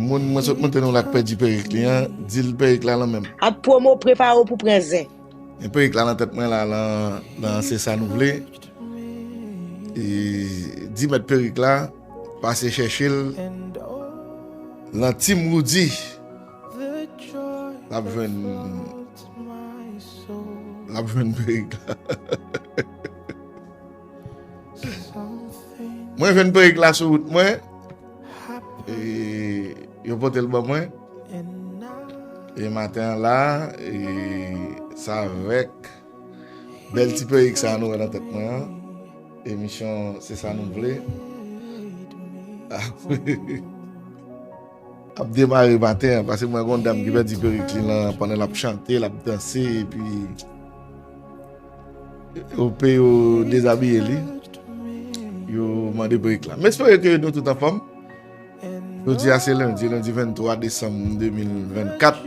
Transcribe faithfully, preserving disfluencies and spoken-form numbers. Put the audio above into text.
Moun mwen sot montre nou la k pèdi perik li an, di l perik la nan men m. Ap pwomo, prepare w pou pran zen. Men perik la nan tèt mwen la, lan, lan se sa nou vle. E, di mèt perik la, pase chèche l. Lan Team Roody, l ap jwenn, l ap jwenn perik la. Mwen jwenn perik la sou wout mwen. E, yo pote l ban mwen. E maten an la, e, sa avèk bèl ti perik sa nou wè nan tèt mwen an. Emisyon, se sa nou vle. Ap demare maten an, paske mwen gon dam ki pèdi perik li lan pandan l ap chante, l ap danse, epi yo pe yo dezabiye li. Yo mande perik la. M espere ke nou tout anfòm. Jodi a se lendi, lendi venntwa desanm de mil vennkat.